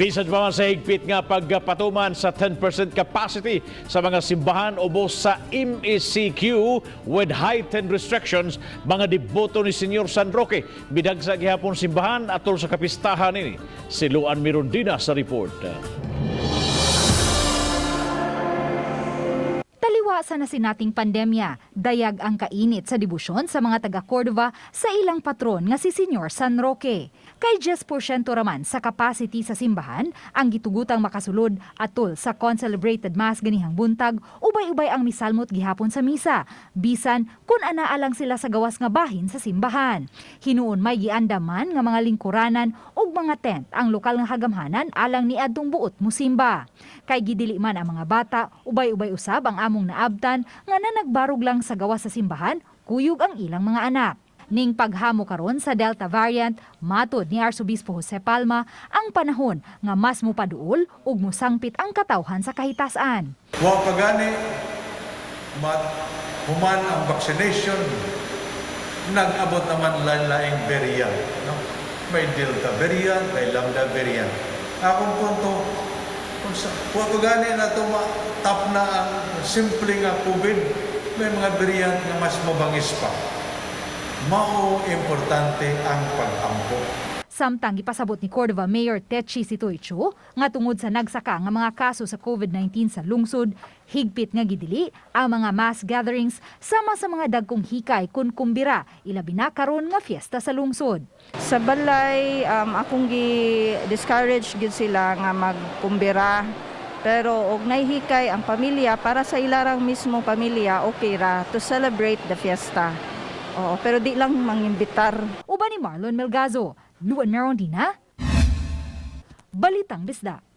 Bisan pa man sa higpit nga pagpatuman sa 10% capacity sa mga simbahan ubos sa MECQ with heightened restrictions, mga deboto ni Senyor San Roque midagsa gihapon simbahan atol sa kapistahan ini. Si Luan Mirondina sa report. Taliwa sa nasinating pandemya, dayag ang kainit sa debosyon sa mga taga Cordova sa ilang patron nga si Senyor San Roque. Kay 10% raman sa capacity sa simbahan ang gitugutang makasulod atol sa concelebrated mass ganihang buntag, ubay-ubay ang misalmot gihapon sa misa. Bisan kung anaa lang sila sa gawas nga bahin sa simbahan. Hinuon may giandaman nga mga lingkuranan ug mga tent ang lokal nga hagamhanan alang niadtong buot musimba. Kay gidili man ang mga bata, ubay-ubay usab ang among naabtan nga nanagbarog lang sa gawas sa simbahan, kuyog ang ilang mga anak. Ning paghamo karon sa Delta variant, matod ni Arsobispo Jose Palma ang panahon nga mas mupaduol ug musangpit ang katawhan sa kahitasan. Wa pa gani mat human ang vaccination, nag-abot naman lain-laing variant, no? May Delta variant, may Lambda variant. Akong punto, kung sa, wa pa gani na ito tap na ang simple nga COVID, may mga variant nga mas mabangis pa. Mao importante ang pag-ampo. Samtang gipasabot ni Cordova Mayor Techi Sitoy Chu nga tungod sa nagsaka nga mga kaso sa COVID-19 sa lungsod, higpit nga gidili ang mga mass gatherings sama sa mga dagkong hikay kun kumbira, ilabi na karon nga fiesta sa lungsod. Sa balay, akong gi-discourage gyud sila nga magkumbira. Pero og nahihikay ang pamilya para sa ilarang mismo pamilya, okay ra to celebrate the fiesta. Oo, pero di lang mangimbitar. Uban ni Marlon Melgazo, Luan Merondina, Balitang Bisdak.